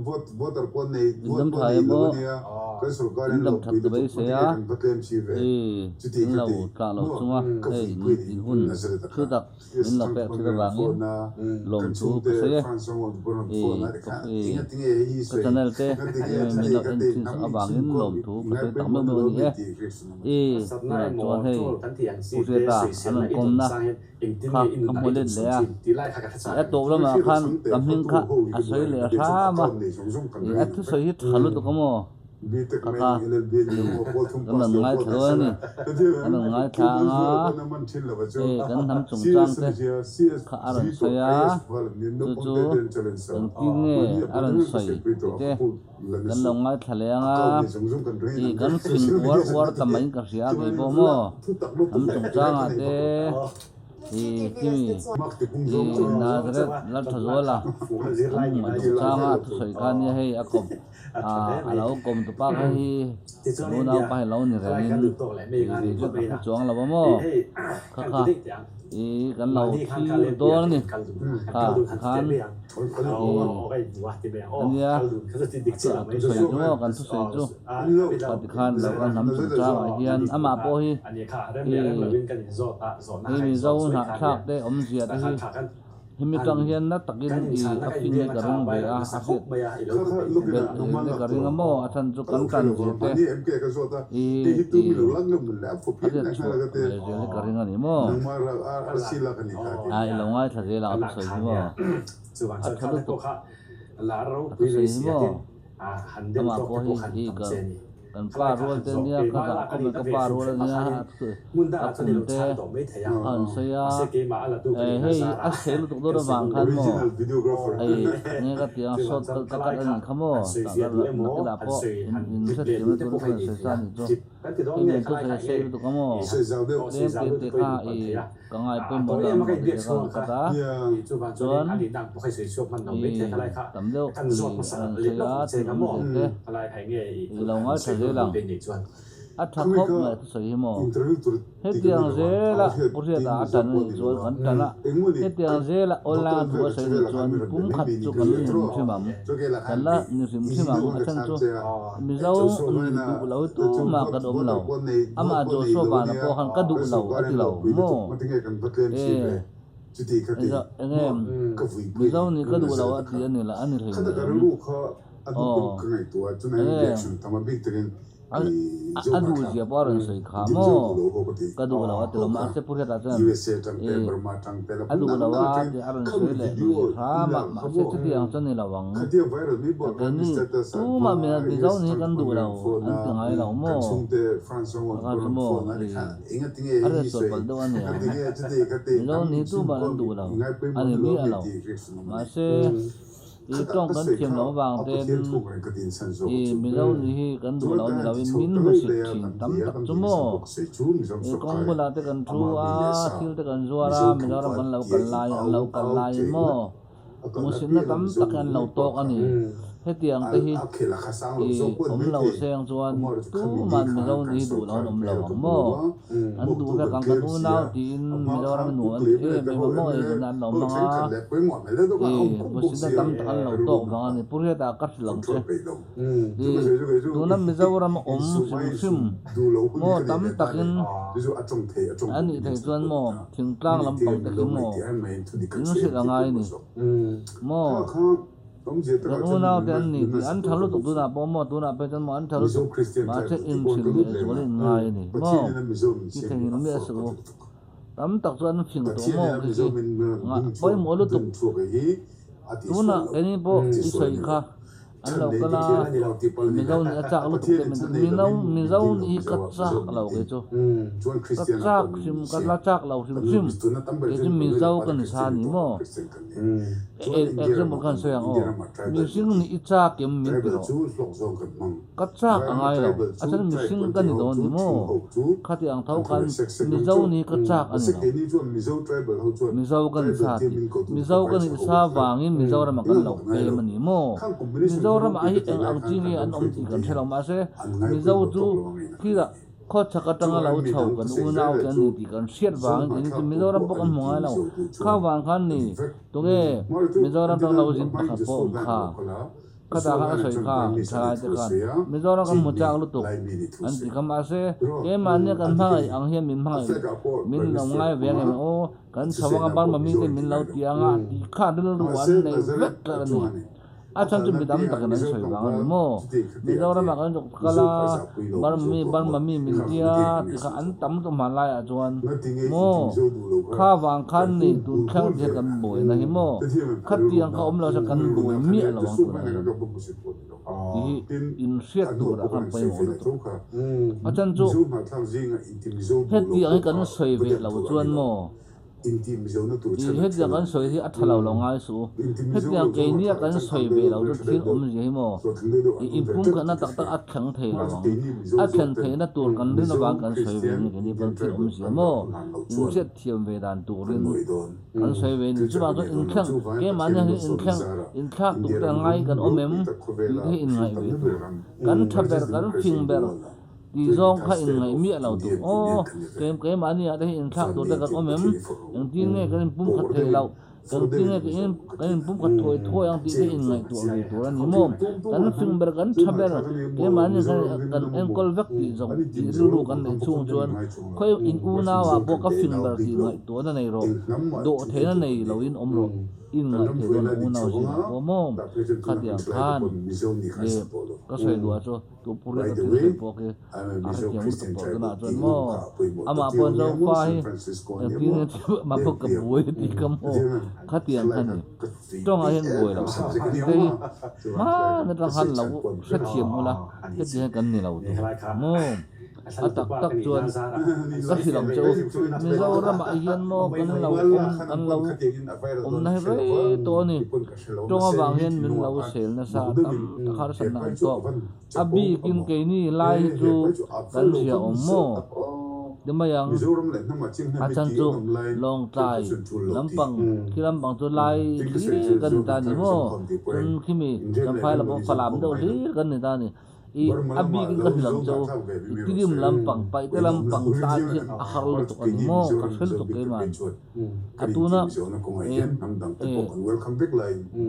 In dam tha em aw, in dam that ka beisei a, i in lo tlah lo chunga hei in hun thu tak min lo pek thil avangin lawmthu ka sawi e. I ka channel te min lo en thin sak avangin lawmthu ka sawi tak meuh meuh a ni e. I tunah chuan hei Pu Hriata an rawn kawmna kha ka hmu let leh a, a tawp lamah khan ka hming kha a sawi leh hram a, ih a thusawi hi tha lutuk a maw ka kha kan rawn ngaithla dawn a ni, kan rawn ngaithla ang a, hei kan hnam chungchang te kha a rawn sawi a, chu chu engtin nge a rawn sawi tih te. Kan lo ngaithla leh ang a, ih kan fing uar uar ta mai in ka hria a kei pawh maw, hnam chungchangah te ih kimi ih Nazareth Lalthazuala an hmuh chungchanga a thusawi kha nia hei a kawm ah a lo kawm tu pa kha hi kan unaupa hi lo ni reng in ih kei chu ka hre chuang lo a maw kha kha ih kan lo thlir dawn a ni kha khan. Ania, a thusawi chu maw kan thusawi chu kha tikhan lo kan hnam chungchangah hian amah pawh hi i hei Mizo hnahthlak te awmzia te hi hemi tang hian na takin i a fin hi ka ring ve a, a hriat belh zel te ka ring a maw a chhan chu kan tan zia te i i a hriat chhuah ve zel hi ka ring a ni maw. A i lo ngaithla zel ang a thusawi hi maw. A tha lutuk a thusawi hi maw amah pawh hi hi ka kan pa rual te nia ka zah khawp mai ka pa rual ania a kum te a han sawi a eh hei a sel lutuk dawn avang khan maw ei nge ka ti ang sawt ka cut a nih kha maw tah ka nakinah pawh in hrethiamna tur ka rawn sawi sa a nih chu. Hei nen chu sawi sei lutuk a maw? Tlem te te kha i ka ngai pawimawh deuh ang maw ti ka rawn cut a, chuan i tam deuh i a rawn sawi a thil awmzia te i lo ngaithla zel ang. A tha khawp mai a thusawi hi maw? Hetiang zela Pu Hriata a tan a nih chuan kan tan a, hetiang zela online a thu a sawi nih chuan kum khat chu kan ni hrim hrim ang, kan la ni hrim hrim ang, a chhan chu Mizo nih duh lo hi tumah kan awm lo, amah Joshua Vana pawh khan ka duh lo a ti lo maw? E, enge Mizo nih ka duh lo a ti a ni la a ni hleinem, aw, enge. A duh zia pawh a rawn sawi kha maw? Ka duh lo a ti lo mahse Pu Hriata chuan ih a duh lo a tih a rawn sawi leh lui hram a, mahse chutiang chu a ni lo ang. Keini tumah Mizo ni hi kan duh lo an ti ngai lo maw? Kha chu maw ih a riat sual palh deuh a ni ang. Mizo ni hi tumah an duh lo a ni miah lo mahse. I tawng kan thiam loh avang ten i Mizo nih hi kan duh loh a ni loin min hmusit thin tam tak chu maw? I kawng bulah te kan thu a, thil te kan zuar a, Mizoram kan lo kal lai an lo kal laiin maw? Hmuhsitna tam tak hi an lo tawk a ni. Hetiang te hi i awm lo seng chuan tuman Mizo nih hi duh loh an awm lo ang maw? An duh vek ang kan unau tiin Mizoram nu an ti em em a maw eizawnna an lo hmang a, i hmuhsitna tam tak an lo tawk vang a ni. Pu Hriata ka hrilh ang che. I tuna Mizoram a awm hrim hrim maw tam takin a nih theih chuan maw thingtlang lampang te khi maw in hrilh a ngai a ni maw. Kan unau te an ni tih an tha lutuk tunah pawh maw tunah phei chuan maw an tha lutuk mahse inhrilh leh zual in ngai a ni maw khi theihin miah suh u tam tak chu an fing tawh maw khi khi ngah pawimawh lutuk tunah keini pawh i sawi kha an lo kal a Mizo nih a chak lutuk te min ti Mino Mizo nih hi ka chak lo kei chu ka chak hrim ka la chak lo hrim hrim kei chu Mizo ka ni sa ni maw. Example khan sawi ang aw, mihring nih i chak em min ti rawh. Ka chak a ngai lo, a chuan mihring ka ni dawn ni maw? Khati ang tho khan Mizo nih ka chak a ni lo. Mizo ka ni sa tih, Mizo ka nih sa vangin Mizoramah kan lo pem a ni maw? Mizoramah hi eng ang chi nge an awm tih kan hre lo, mahse Mizo chu thil ah Khawchhak atanga lo chho kan unau te an ni tih kan hriat vangin keini chu Mizoram pawh kan hmu ngai lo. Kha vang khan ni tunge Mizoram atanga lo zin pakhat pawh awm kha. Khatah khan a sawi kha, thalai te khan Mizoram kan hmu chak lutuk an ti kha mahse keimahnia kan hmangaih ang hian min hmangaih min lo ngai ve ang em aw kan chho anga Burma mi te min lo ti anga tih kha rilru an nei vek tlat a ni. A chhan chu mi tam takin an sawi vang a ni maw? Mizoramah kan zuk kal a, Burma mi Burma mi min tia tih kha an tam lutuk hmanlaiah chuan maw? Kha vang khan ni tun thleng te hian kan buaina hi maw? Khatiang kha awm lo se kan buai miah lo ang tunah hian tih hi inhriat turah khan pawimawh lutuk. A chhan chu hetiang hi kan sawi ve lo chuan maw? Ih hetiang kan sawi hi a tha lo lo ngai suh u. Hetiang keini a kan sawi ve lo chu thil awmzia hi maw? Ih inpumkhatna tak tak a thleng thei lo ang. A thlen theihna tur kan rin avang kan sawi ve ni keini pawn thil awmzia maw? Inhriat thiam ve dan turin kan sawi ve ni. Chuvang chuan inthleng, keimahni hian inthleng, inthlak tuk te ngai kan awm em tih te hi inngaih ve tur. Kan tha ber, kan fing ber. Tih zawng kha inngaih miah lo tur. Aw, keim keimahni ah te hi inthlak tur te kan awm em? Engtin nge kan inpum khat theih loh? Engtin nge kan in kan inpum khat thuai thuai ang tih te inngaihtuah ve tur a ni maw? Kan fing ber, kan tha ber, keimahni khan kan enkawl vek tih zawng tih rilru kan neih chhung chuan khawi in unau ah pawh ka fing ber tih ngaihtuahna nei rawh, dawhtheihna nei loin awm rawh. In ngaihthei dawn a unau zingah pawh maw? Khatiang khan leh ka sawi duhah chu Tupuri ka thil sawi pawh khi a hrethiam lutuk tawh tunah chuan maw amah pawh Zofa hi engtin nge tih amah pawh ka buai a tih kha maw khatiang kha ni tawngah hian buai lo te hi hman atang khan lo hrethiam ula hetiang hian kan ni lo tur maw. A tak tak chuan ka hrilh ang che u, Mizoramah hian maw kan lo awm kan lo awmna hi rei tawh a ni. Tawng avang hian min lo sel nasa tam tak harsatna an tawk. A bikin keini lai hi chu kan hria awm maw? Ti mai ang. A chhan chu Lawngtlai lampang khi lampang chu lai hlir kan ni ta a ni maw? Chun khimi Champhai lampang Falam deuh hlir kan ni ta a ni. I a bikin ka hrilh ang che u, i tirim lampang, paihte lampang tan hian a har lutuk a ni maw? Ka hre lutuk keimah. A tuna e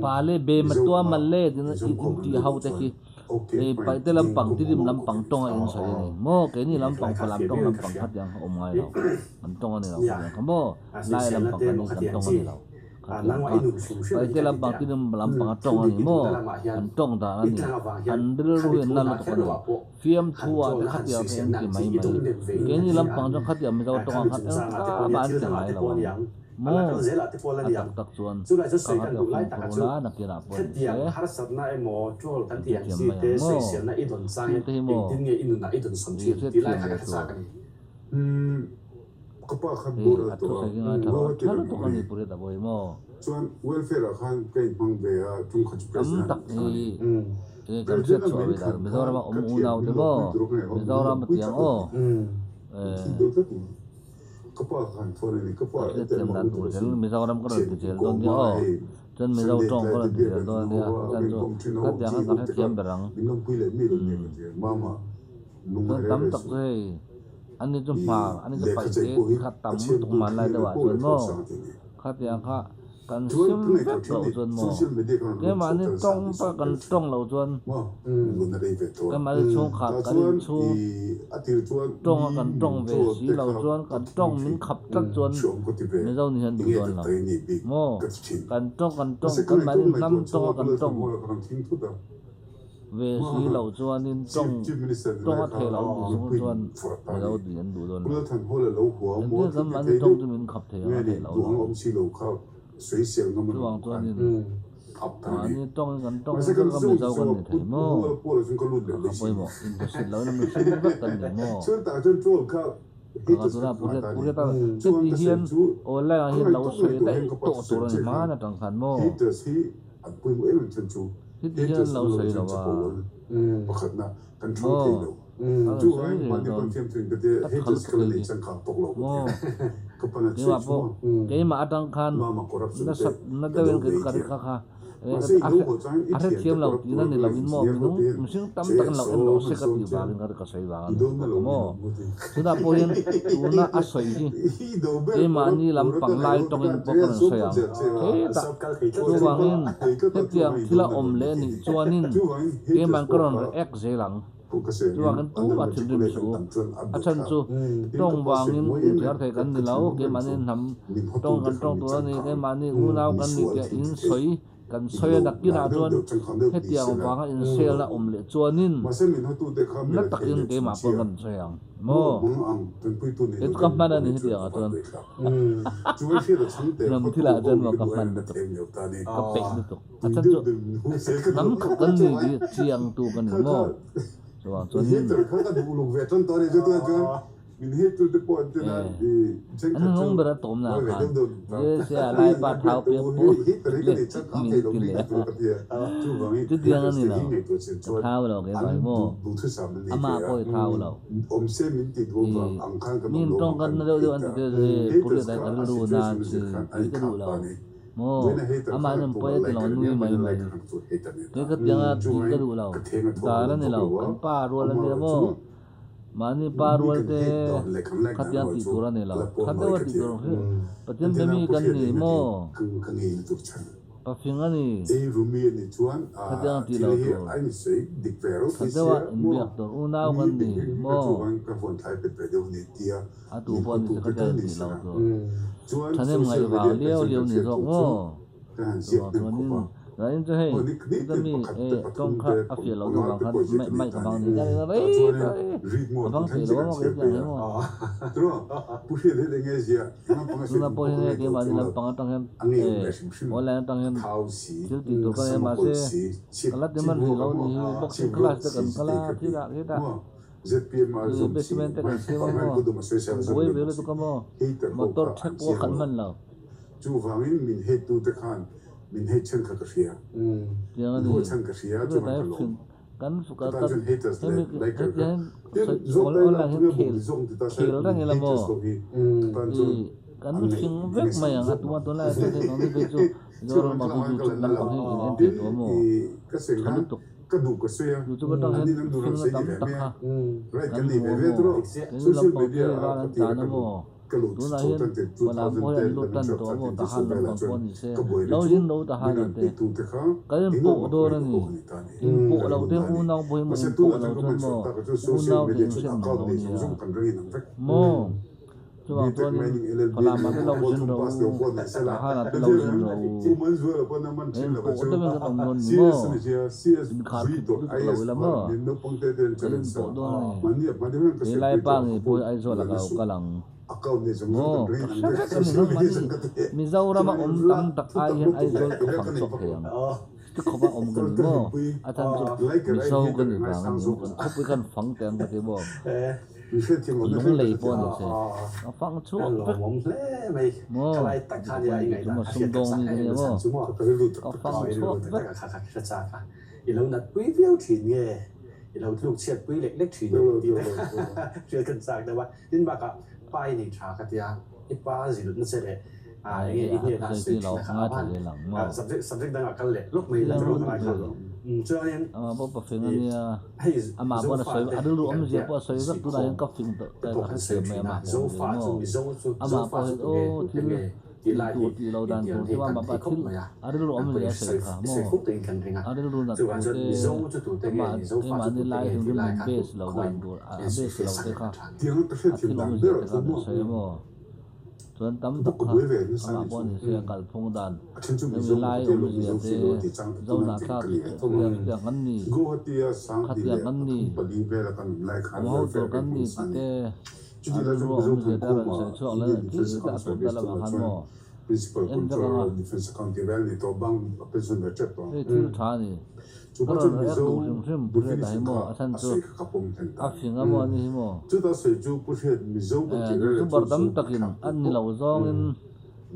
pa leh be matua malle tiin i intih ho te khi e paihte lampang, tirim lampang tawng a insawi a ni maw? Keini lampang, Falam tawng lampang kha tiang kha awm ngai lo, kan tawng a ni lo khatiang kha maw? Lai lampang kan ni, kan tawng a ni lo. Paite lampang tin lampang a tawng a ni maw? An tawng dan a ni. An rilru hi an la lutuk a ni. Fiamthu ah te khatiang te an ti mai mai. Keini lampang chuan khatiang Mizo tawngah khan engkah mah an ti ngai lo ang maw? A tak tak chuan ka khatiang fimkhur ula nakinah pawh ni se an ti thiam mai ang maw? Thil te hi maw? Ih hriatthiam ve tur. Hei a thusawi hi ngaithla rawh a tha lutuk a ni Puriat a bawi maw? Tam tak hi enge kan hriat chhuah ve dan Mizoram a awm unau te maw Mizoram a tiang aw hriat thiam dan tur zel Mizoram ka rawn ti zel dawn nia aw chuan Mizo tawng ka rawn ti zel dawn ania chuan chu khatiang khan kan hrethiam ber ang Chuan tam tak chu hei ani chu hmar ani chu paih te tih kha tam lutuk hmanlai deuh ah chuan maw khatiang kha kan sim vek loh chuan maw keimahni tawng pawh kan tawng loh chuan keimahni chhungkhat kan inchhung tawng a kan tawng ve si loh chuan kan tawng min khap tlat chuan Mizo ni hian duh dawn lo maw kan tawng kan tawng keimahni hnam tawng a kan tawng. Ve si loh chuanin tawng tawng a theih loh tih chung chuan Mizo tih an duh dawn lo. Engtin kan mahni tawng chu min khap thei ang a theih loh lo. Chuvang chuanin mahni tawngin kan tawng vek a Mizo kan ni thei maw? A kha pawimawh inhmusit lohin a mihring vek kan ni maw? Ka tuna Puriat Puriat a heti hian online ah hian lo sawi daih tawh tur a ni hman atang khan maw? Heti hian an lo sawi lo a, maw? A rawn sawi reng dawn, a tha lutuk hei hi, maw? Keimah pawh, keimah atang khan nasat na deuhin ka ri kha kha. A hrethiam lo tihna ni loin maw minung mihring tam tak an lo en rawh se ka tih vangin ka sawi vang a ni bawk a maw. Tunah pawh hian tuna a sawi hi keimahni lam pang lai tawngin pawh ka rawn sawi ang. Hetah chuvangin hetiang thil a awm leh nih chuanin keimah ka rawn react zel ang. Chuvangin tumah thinrim suh u. A chhan chu tawng vangin inthiar thei kan ni lo, keimahni hnam tawng kan tawng tur a ni, keimahni unau kan ni tih in sawi kan sawi a nakinah chuan hetiang vanga inselna awm leh chuanin na takin keimah pawh kan sawi ang maw? Kei chu ka hman a ni hetiangah chuan hnam thilah chuan maw ka hman lutuk, ka peih lutuk. A chan chu hnam khat kan ni tih chiangtu ka ni maw? Chuvang chuanin eh an hnung ber a tawmna ah khan Jesuia Laipa thau piak pawh leh min ti leh a, chutiang a ni lo, ka thau lo keimah hi maw? Amah pawh i thau lo. Ih mi in tawngkan na deuh deuh an ti te chu hei puriat ah ka rilru na chi tih ka duh lo. Maw? Amah hian pawi a ti lo, nui mai mai. Kei ka tianga tih ka duh lo, dan a ni lo, kan pa rual a nia maw? Mahni pa rual te khatiang tih tur a ni lo, tha deuh a tih tur ang hrim. Pathian be mi kan ni maw? Pafing a ni, khatiang tih lo tur. Tha deuh a inbiak tur unau kan ni maw? A tu pawh ni se khatiang tih lo tur. Thahnem ngaih vang liau liau ni zawk maw? Chuvang chuanin zanin chu hei chuta mi e tawng kha a fiah loh deuh vang khan mic a vang ni ta rei ta rei a vang thei lo a maw kei tiang hi maw? Tuna pawh hian hei keimahni lampang atang hian e online atang hian thil tih tur ka nei a mahse ka la ti man rih lo ni hi boxing class te kan kal a thil ah khitah Basement te kan siam a maw? Kan buai ve lutuk a maw? Motor thek pawh a khalh hman lo. Tiang a ni. Kan hemi hetiang hian online hian khel khel reng ila maw? Ih kan fing vek mai ang a tuma tunlai ah chuan hei nangni phei chu Mizoram ah pawh YouTube lampang hi in en thei tawh a maw? Tha lutuk. Youtube atang hian filna tam tak kha kan hmu a maw? Keini lampang te ral an tlan a maw? Tunah hian Falam pawh hi an lut tan tawh a maw? Tahan lampang pawh a ni se. Lo zin lo tahan a te. Kan inpawh dawn a ni. Inpawh lo te unau pawh hi maw inpawh lo chuan maw unau te inhriat mang lo nia. Maw? Chuvang chuanin Falam ah te lo zin rawh u, Tahan ah te lo zin rawh u, in pawh deuhin kan awm dawn ni maw? Inkhar khip lutuk lo ila maw? Kan in pawh dawn a ni. He lai pa ngei pawh hi Aizawl ah ka lo kal ang maw? Ka hre vek a ni nangmah ni. Mizoram a awm tam tak ai hian Aizawl ka fang chhuak thei ang. Ti khawp a awm ka ni maw? A chhan chu Mizo ka ni vang a ni maw? Kan khawpui khan fang teh ang ka ti maw? Lunglei pawh a ni se a fang chhuak vek maw? Chu maw sumdawng mi ka nia maw? Ka fang chhuak vek. Ai a thusawi chu i lo ngaithla zel ang maw? Amah pawh pafing a nia, amah pawn a sawi a rilru awmzia pawh a sawi vek tunah hian ka fing tawh ka hrethiam mai amah pawh ni maw? Amah pawh hian aw thil tih tur tih lo dan tur chu amah pawh thil a rilru awmzia a sawi kha maw? A rilru nat thu te amah keimahni lai hrim hrim min base lo dan tur a base lo te kha a thil awmzia te kha min sawi a maw? Chuan tam tak kha amah pawh ni se a kalphung dan hemi lai awmzia te Zohnah thlak chutiang kan ni, khatiang kan ni, awm ho tur kan ni tih te a rilru awmzia te a rawn sawi chhuak leh thil te a tawp ta lamah khan maw en vek ang a, hei thil tha a ni. Ka rawn react duh hrim hrim Pu Hriata hi maw a chhan chu a fing a maw a ni hi maw? Youtuber tam takin an ni lo zawngin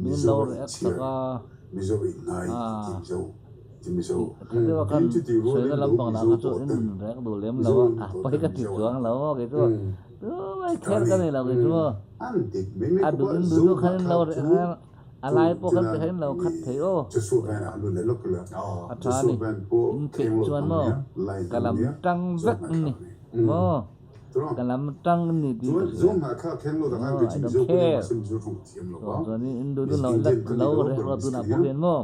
min lo react sak a, aa kha deuha khan sawina lampang lah kha chu in rawn react duh lem lo a, a pawi ka ti chuang lo maw kei chu tumai kher ka nei lo kei chu maw a duh in duh duh khan in lo react a. A lai pawh kan ti kha in lo khat thei aw. A tha a ni. In peih chuan maw ka lam tang vek ni maw ka lam tang ni tih ka hria. Maw I don't care. Chuan chuanin in duh duh lo lek lo reh rawh tunah pawh hian maw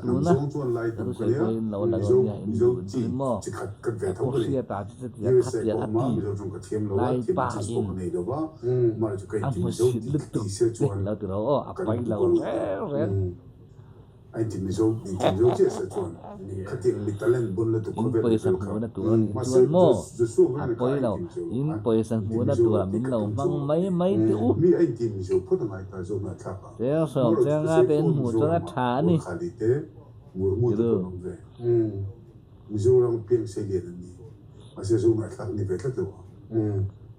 tuna ka thusawi pawh in lo la dawn nia in duh duh in maw a pawh hriat ah chu chutiang khatiang a ti lai pa in a hmu chhit lutuk te lo ti rawh aw a pai lo reng reng. In pawisa hmuhna tur a nih chuan maw a pawi lo in pawisa hmuhna turah min lo hmang mai mai teh u. Cheng sawm cheng nga te in hmuh chuan a tha a ni. Tiru.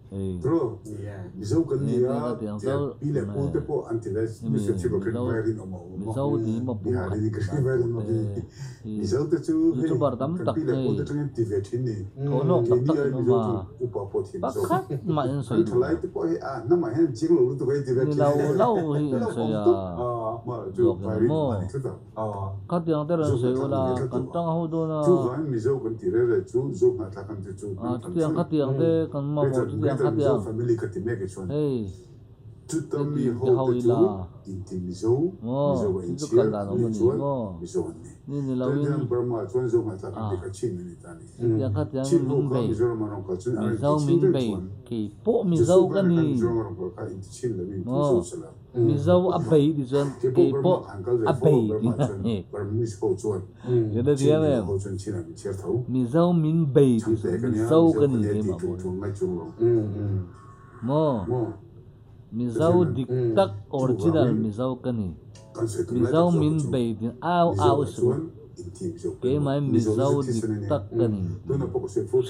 Hei he te ka ti ang chu hemi Mizo ti maw pum khat dan tur te hi youtuber tam tak hei thawhlawk tak tak in awm a pakhat mah in sawi duh lo ni lo lo hi in sawi a zawk in maw. Khatiang te rawn sawi ula, kan tang ho dawn a. Chutiang khatiang te kan mamawh chutiang khatiang. Hei, heti in ti ho ila. Maw, thil chu kal dan awm a ni maw? Ni ni lo in, ah, chutiang khatiang in min bei, Mizo min bei, kei pawh Mizo ka ni. Maw. Mizo a bei ti chuan kei pawh a bei ti na ni. Ka la thiam em? Mizo min bei ti chuan Mizo ka ni keimah pawh hi. Maw? Mizo dik tak original Mizo ka ni. Mizo min bei ti au au suh. Keimah hi Mizo dik tak ka ni ti.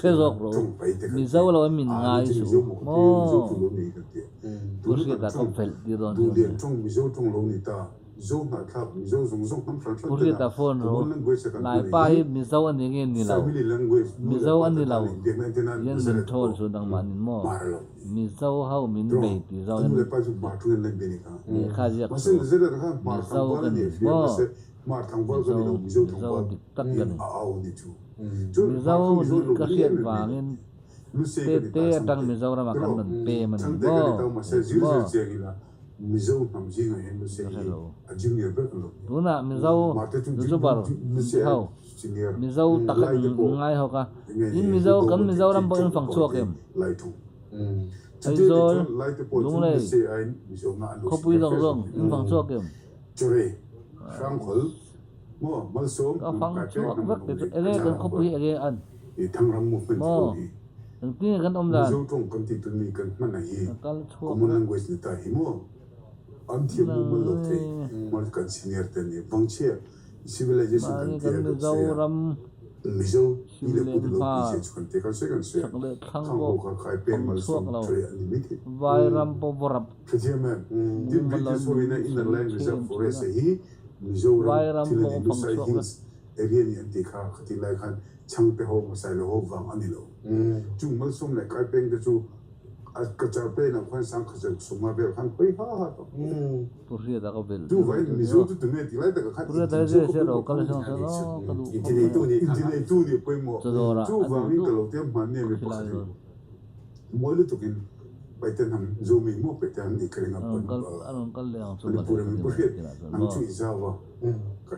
Hre zawk rawh u. Mizo lo in min ngai suh u. Maw? Pu Hriata ka velh tir dawn chu ania. Pu Hriata phone ro Laipa hi Mizo a ni nge ni lo? Mizo a ni lo hian min thawl chu nangmah nin maw? Mizo ho min bei ti zawng in lehkha ziak chu Mizo ka ni maw? Mizo Mizo dik tak ka ni. Mizo nih ka hriat vangin Tete atang Mizoram ah kan rawn pem a ni maw? Maw? Ka hre lo. Tunah Mizo Zuzubar ho, Mizo tak a ngai ho kha, in Mizo kan Mizoram pawh in fang chhuak em? Aizawl, Lunglei, khawpui zawng zawng in fang chhuak em? Ka fang chhuak vek te chu enge kan khawpui enge an maw engtin nge kan awm dan ka kal chhuak vek. Mahni kan Mizoram chhim leh hmar chhak leh thlang pawh fang chhuak lo Vairam pawh vawrap mumal lo in min sawi thin thin a. Vairam pawh a fang chhuak vek. Pu Hriata ka belh deuh a chu nia. Pu Hriata hi zir se ro kal sawn sawn aw ka duh khawp mai a. Chawdawrah a duh duh ka khilai dawn. A rawn kal leh ang chu mawle ka ti mai kinah chuan maw.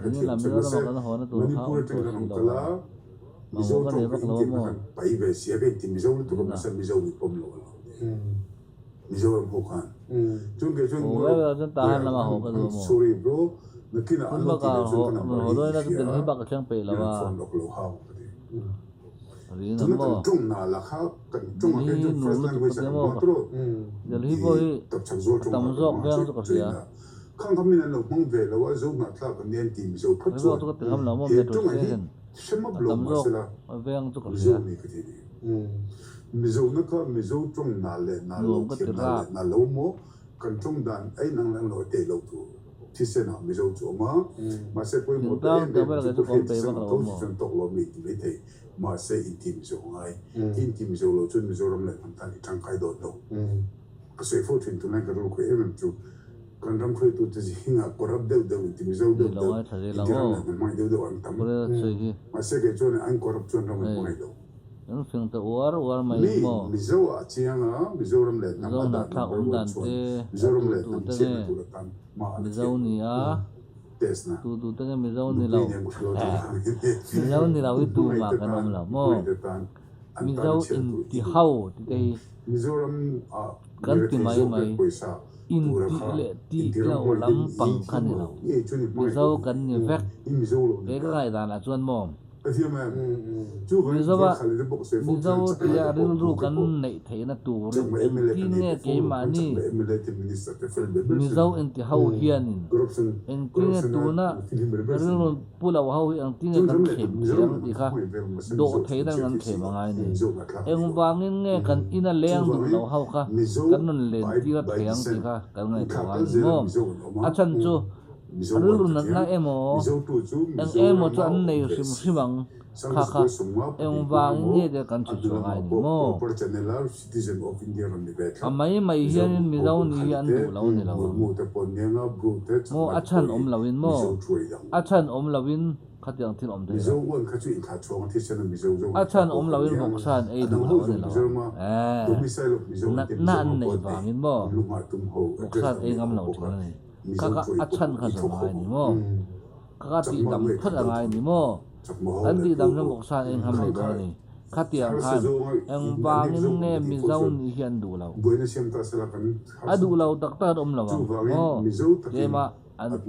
Eng lam Mizoram ah kan haw na tur kha awm tawh si lo a, mamawh ka nei vak lo a maw? Ina. Haw vel vel chuan Tahan lamah haw ka duh a maw? Phun bak ah haw rawn haw dawn ila chu Delhi bak ka thleng peih lo a. Rin ang maw? Delhi hi nuam lutuk ka ti a maw? Delhi pawh hi a tam zawk veng chu ka hria. Rilru chu ka ti ngam lo maw metro station a tam zawk veng chu ka hria. Nuam ka ti rap. Thingtlang tih vel kei chu ka awm peih vak lo a maw? Hei lo ngaithla zel ang aw. Purel sawi hi. Hei kan fing ta uar uar mai ang maw? Mizo hnahthlak awm dan te a tu tu te nge Mizo ni a, tu tu te nge Mizo ni lo? Mizo ni lo hi tumah kan awm lo maw? Mizo inti ho ti te hi kan ti mai mai. Intih leh tih loh lampang kha ni lo. Mizo kan ni vek. Kei ka ngaihdanah chuan maw? Mizoa Mizo tia rilru kan neih theihna turin engtin nge keimahni Mizo inti ho hianin engtin nge tuna rilru pu lo ho hi engtin nge kan thlem thei ang tih kha dawh theihna kan thlem a ngai ni. Engvangin nge kan ina leng duh lo ho kha kan rawn len tir a thei ang tih kha kan ngaihtuah ngai ni maw? A chhan chu rilru natna emaw eng emaw chu an nei hrim hrim ang kha kha engvangin nge te kan chhui chhuah ngai ni maw? A mai mai hianin Mizo ni hi an duh lo ni lo ang. Maw a chhan awm loin maw? A chhan awm loin khatiang thil awm thei lo. A chhan awm loin vawksa an ei duh lo a ni lo ang. Eeh natna an neih vangin maw vawksa an ei ngam lo thin a ni. Kha kha a chhan kha zawm a ngai ni maw? Kha kha tihdam phawt a ngai ni maw? Kan tihdam chuan vawksa an ei ngam leh dawn a ni. Khatiang khan engvangin nge Mizo nih hi an duh loh? A duh lo tak tak an awm lo ang maw? Tlema an an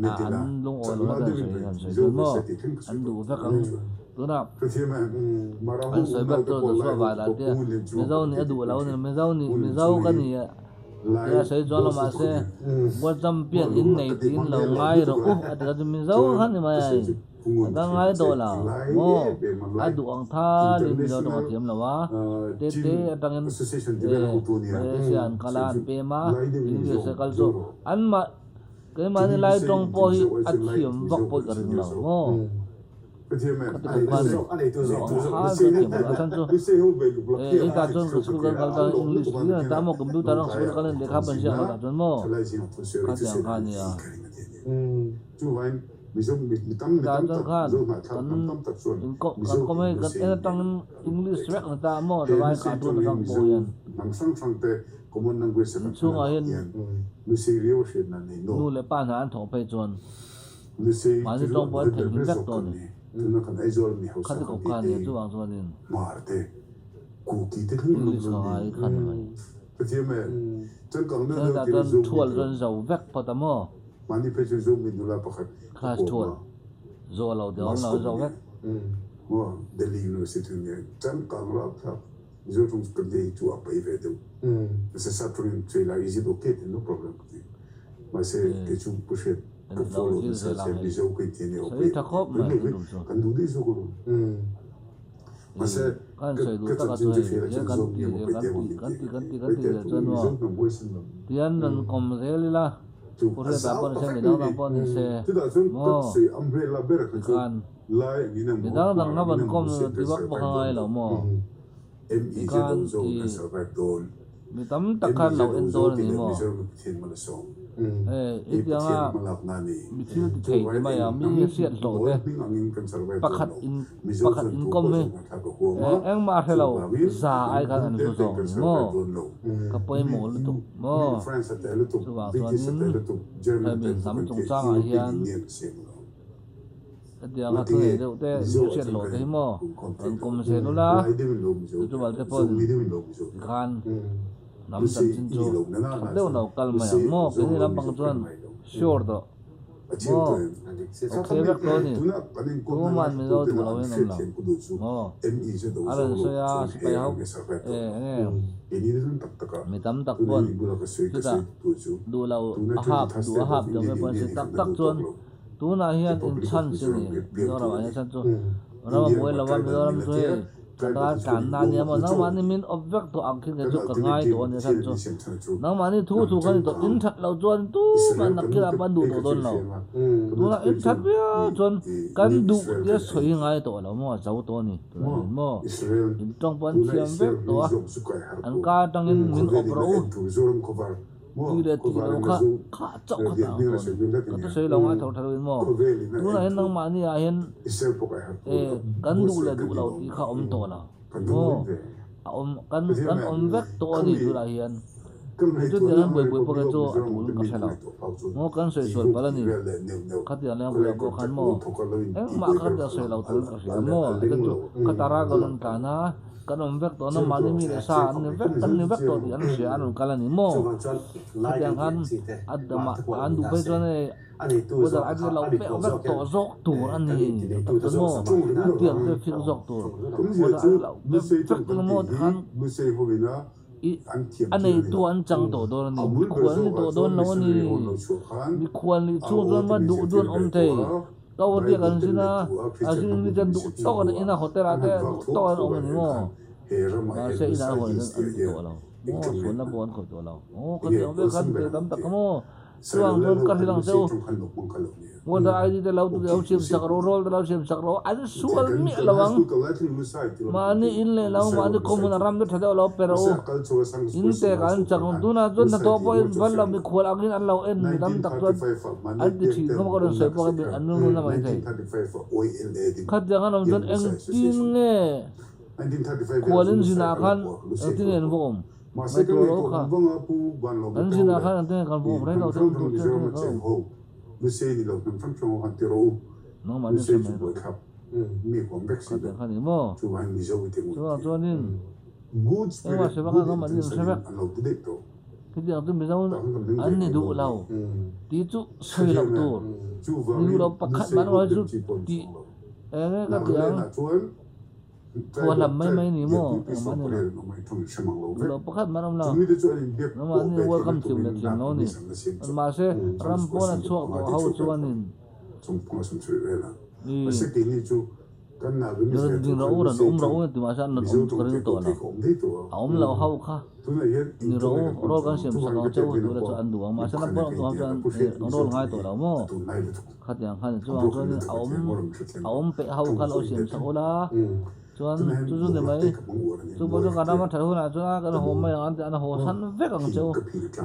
lungawi lo na te an sawi an sawi chuan maw? An duh vek ang. Tunah an sawi ber chu Joshua Vaila te Mizo nih a duh lo a ni. Mizo nih Mizo ka ni a tia sawi chuan lo mahse World Champion in nei tiin lo ngai rawh u a ti kha chu Mizo kha ni mai a. A dang ngai tawh lo maw? A duh ang thalin Mizo tawng a thiam lo a, te te atangin Malaysia an kal a, an pem a, English a kal chu anmah keimahni lai tawng pawh hi a thiam vak pawh ka ring lo maw? Khati khawp khan duh ang thal chu a thiam lo, a chhan chu hetah chuan ka school kan kal ta English hlir an ta maw computer ang school kal in lehkha pawh an ziak lo tah chuan maw? Khatiang kha a nia. Hetah chuan khan kan inko kan kawm hei kan en atangin English vek ni ta maw Rawai cartoon atang pawh hian inchhungah hian nu leh pa hna an thawh phei chuan mahni tawng pawh an theihnghilh vek tawh a ni. Khati khawp kha a nia chuvang chuanin English ka ngai kha ni mai. Hetah chuan thual chuan zo vek phawt a maw? Mahni phei chu Zomi nula pakhat Class thual zawh lo te awm lo zawk vek. Maw Delhi University nia changkang rapthlak Mizo tawng kan te hi chu a pai ve deuh. Mahse sap tawngin sawi la is it okay ti no problem ka ti. Mahse kei chu pu hriat ka follow nasa che Mizo ka inti ania okay kan duh daih zawk alawm. Mahse ka chanchin chu hria la chuan Zomi emaw Paite emaw min ti ang ka ti. Paite chu Mizo hnam huaisen lo. Tian rawn kawm zel ila. Chu a zau tak vek mai ni. Chutah chuan ka sawi umbrella ber kha chu lai angin emaw hmar angin emaw Muslim kan survive dawn lo. ME che do zo kan survive dawn. ME che do zo tih leh Mizoram hi Pathian mal a sawm. Hei Pathian hmalakna a ni. Chuvangin eng hnam mawl hming angin kan survive dawn lo. Mizo chuan tu pawh zawng ngaihthlak a huam a, chuvangin hnam bul te te kan survive dawn lo. Mi mi France a tel lutuk, British a tel lutuk, German a tel lutuk an tia European Union a siam lo. Ngati nge Mizo ah chuan kan inkhawm thei lo. Lai deuhin lo Mizo te, Zomi deuhin lo Mizo te. Lusei i ni lo na na na chuan Lusei zawng lo Mizo kan ngai lo. A chiang tawh em? Tuna kan enkawlna ngaithla tute na an hriatthiam ku duh chu ME chu do zo lo chuan hei ang e survive tawh lo. Keini na chuan tak taka tuna hi bula ka sawi ka sawi duh chu tuna 23 state of Indian Union hi kan la duh tawk lo. Republic of Mizoram hi piang tur a ni. India rama tribal min la tia tribal te chu kan ingo vak na chaw a ni. Kan ultimate dream Pathian min siam chhan chu hnam changkang Israel kan nu te pek a chu i hria anga ka nu te pek chuan i ni Israel ka ni maw Israel tuna Israel mi zawng chu kai harh tu khawvel in a en tur Zoram khawvar. Ti leh tih lo kha kha chauh kha ta ang tawh a ni. Ka thusawi lo ngai tho tha loin maw? Tunah hian nangmahni ah hian eh kan duh leh duh lo tih kha awm tawh lo maw? A awm kan kan awm vek tawh a ni tunah hian. Kei chu tiang hian buaipui pawh kei chu a tul ka hre lo. Maw kan sawi sual palh a ni. Khatiang leng bulah pawh khan maw engmah kha tiang sawi lo turin ka hria maw? A chu chu khatara ka rawn tlan a. Kan awm vek tawh na mahni mi leh sa an ni vek kan ni vek tawh tih an hria an rawn kal a ni maw? Khatiang khan a damah an duh phei chuan hei weather a lo pek vek tawh zawk tur a ni tak chuan maw khatiang te fik zawk tur weather a lo pek vek tawh maw tikhan i a neitu an chang tawh dawn a ni mikhual ni tawh dawn lo a ni mikhual nih chhung chuan va duh duh an awm thei. Ka aw te kan zin a, a zin mi ten duh tawk an in a hotel ah te duh tawk an awm a ni maw? Mahse inah an hawn hian an ti tawh lo maw, sualna pawh an khawih tawh lo maw, ka ti ang vel khan te tam tak kha maw, chuvang chuan ka hrilh ang che u, voter ID te lo lo siam sak rawh, roll te lo siam sak rawh, an sual miah lo ang, mahni in leh lo, mahni khawhmun a ram te tha deuh lo pe rawh u, in tek ah an chak ang, tunah chuan hnathawh pawh in val lo mikhual angin an lo en mi tam tak chuan. An ti thin kha maw ka rawn sawi pawh khi an nung ngun a mai thei. Khatiang an awm chuan engtin nge khualin zinah khan engtin nge an va awm? Ngaihtuah rawh kha. An zinah khan engtin nge kan va awm reng lo chuan tur chu engtin nge kan awm? Nangmah nen hre mai rawh. Khatiang kha ni maw? Chuvang chuanin engmah hre vak a nangmah nen hre vek. Hetiang chu Mizo an ni duh lo tih chu sawi loh tur. Ni duh lo pakhat mah erawh chu tih eng nge ka tih ang thua hlam mai mai ni maw engmah ni lo. Duh lo pakhat mah an awm lo. Nangmahni welcome thiam leh thiam lo a ni. Mahse ram pawn a chhuak tawh ho chuanin ih. Rawn ding rawh u, rawn um rawh u ti mahse an rawn awm chu ka ring tawh lo. A awm loh ho kha ni rawh u, roll kan siam sak ang che u tih chu an duh ang. Mahse ram pawn awm chuan roll ngai tawh lo maw? Khatiang khan chuvang chuanin a awm a awm peih ho kha lo siam sak ula chuan chu chu ni mai. Chu pawh chu kan ram a that hunah chuan kan haw mai ang an ti an haw san vek ang che u.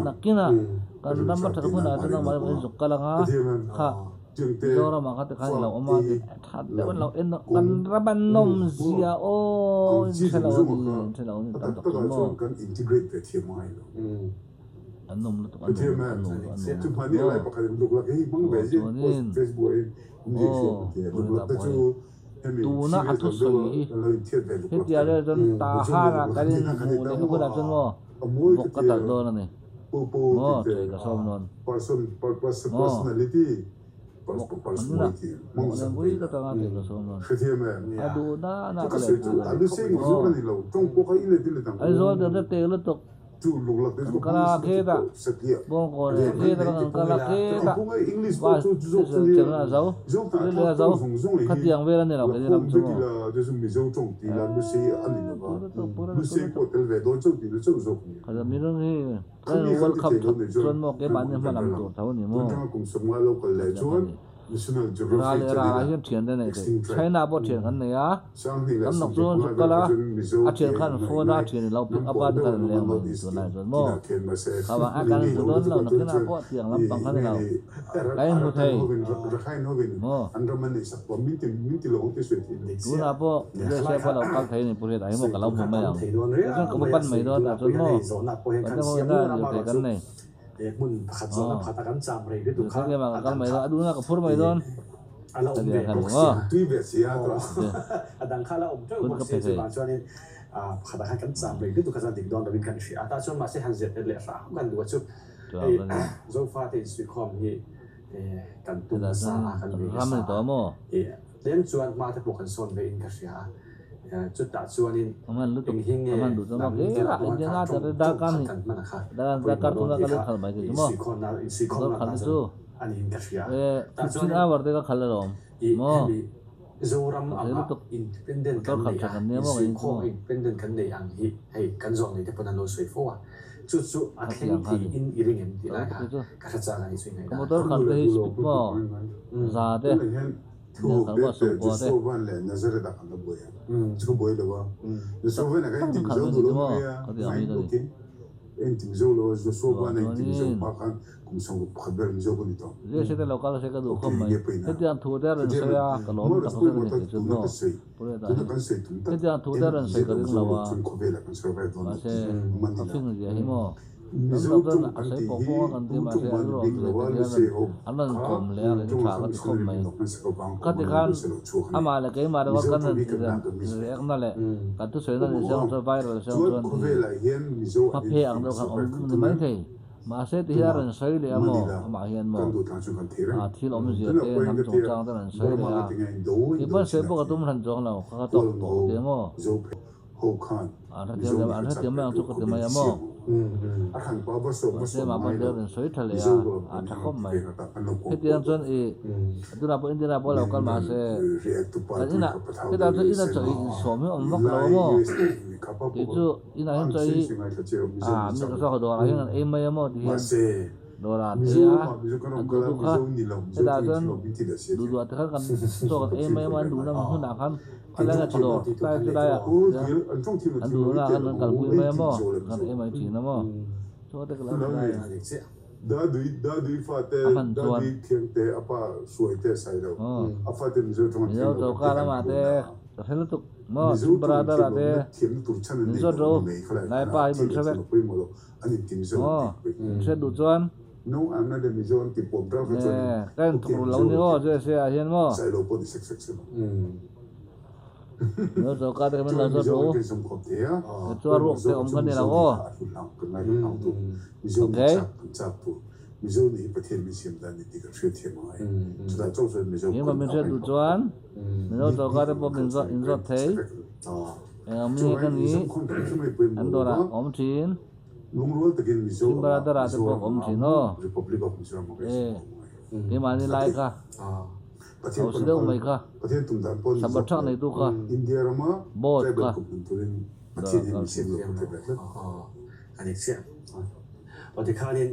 Nakinah kan ram a that hunah chuan nangmah erawh in zuk kal ang a kha. Mizoram ah kha tikhan i lo awm a ti that deuh an lo en a kan ram an nawm zia aw in hre lo a ni in hre lo a ni tam tak chu maw an nawm lutuk an nawm an nawm an nawm lutuk maw aw chuanin aw tuna pawh hei tuna a thusawi hi hetia vel chuan Tahan ah kan in hmuh leh hunah chuan maw vawk ka talh dawn a ni. Maw tui ka sawm dawn. Maw vawk an ina vawk nen vui ka tanga tui ka sawm dawn. A duh na na ka leh pui dawn. Maw Aizawl te te tek lutuk kan kal a kheta Bawngkawn leh kheta kan kal a kheta bus station chemna a zo tui leh a zo khatiang vel a ni lo keini ram chu maw. Kha mi rawng hi kan World Cup that chuan maw keimahni hma lam tur tho a ni maw? Khatiang a ni. Ra leh ra ah hian thian te nei thei. China pawh thian kan nei a, tam nak chu an zuk kal a, a thian khan phone a thian i lo pick up a tikhan an leng mai tunlai chuan maw? Kha vang a kan inhmu dawn lo nakinah pawh tiang lampang kha ni lo. Ka inhmu thei maw? Tunah pawh USA pawh lo kal thei a ni Pu Hriata hi maw ka lo hmu mai ang. Kei chuan ka va pan mai dawn tah chuan maw? Kan te ho hian lirthei kan nei. Aw lirthei lemah ka kal mai dawn a duhna ka phur mai dawn. Ka ti ang kha ni maw? Hun ka pe thei. Chutah chuan ram a ni tawh a maw? A hman lutuk, a hman duh chuan maw kela Indian a tar darkar hnih darkar thum ka lut khalh mai thei chu maw? Motor khalh te chu 15 hour te ka khalh alawm maw? Ka thei lutuk, motor khalh tha kan nia maw ka in chu maw? Khatiang kha ni. Ka motor khalh te hi speed maw za te nia khalh maw sawmkua te tak tak khalh mai ni chu maw ka ti ang hi ka ni. Chuanin Zia te lo kal se ka duh khawp mai. Hetiang thu te a rawn sawi a, ka lawm tak zet a ni kei chu maw Pu Reta hi. Hetiang thu te a rawn sawi ka ring lo a, mahse ka fing zia hi maw. Tam tak chuan a sawi pawng pawng a kan ti mahse a rilru awm zia te hian an rawn kawm leh a, kei chu tha ka ti khawp mai. Ka ti khan amah leh keimah ringawt kan rawn react na leh kan thusawi na ni se ang chuan viral se ang chuan i hmaphe ang deuh khan awm ni maithei. Mahse ti hian a rawn sawi leh a maw? Amah hian maw? A thil awmzia te, hnam chungchang te a rawn sawi leh a. Kei pawn sawi pawh ka tum hran chuang lo, ka ka tawk tawh ti a maw? An hrethiam leh an hrethiam mai ang chu ka ti mai a maw? Mahse mah pawn ti a rawn sawi tha leh a, a tha khawp mai. Hetiang chuan i tunah pawh Indian ah pawh lo kal mahse kan inah hetah chuan ina chaw insawm hi a awm vak lo a maw? Kei chu Inah hian chaw hi ah mi ka saw dawrah hian an ei mai a maw ti hian dawrah an ei a, an duh duh kha hetah chuan duh duh ah te khan kan chaw kan ei mai a maw an duhna hmunah khan khawlai nge chaw dawr tlai chu laiah hian an duh duhnaah khan kan kalpui mai a maw kan ei mai thin a maw chaw te ka lo hre a. A hman chuan Mizo choka lamah te ka hre lutuk. Maw Chin brother a te min zawt ro lai pa hi min hre vek maw min hriat duh chuan nge ka in thawk ru lo ni aw USA ah hian maw Mizo choka te kha min lo zawt ro kei chuan ruak te awm ka ni lo aw okay. Engemaw min hriat duh chuan Mizo choka te pawh min zawt in zawt thei. Eng ang mi nge ka nih an dawrah ka awm thin. Simbaradara te pawh ka awm thin aw. E keimahni lai kha hausa deuh mai kha sabat thak neitu kha boss kha dawrah ka kal thin.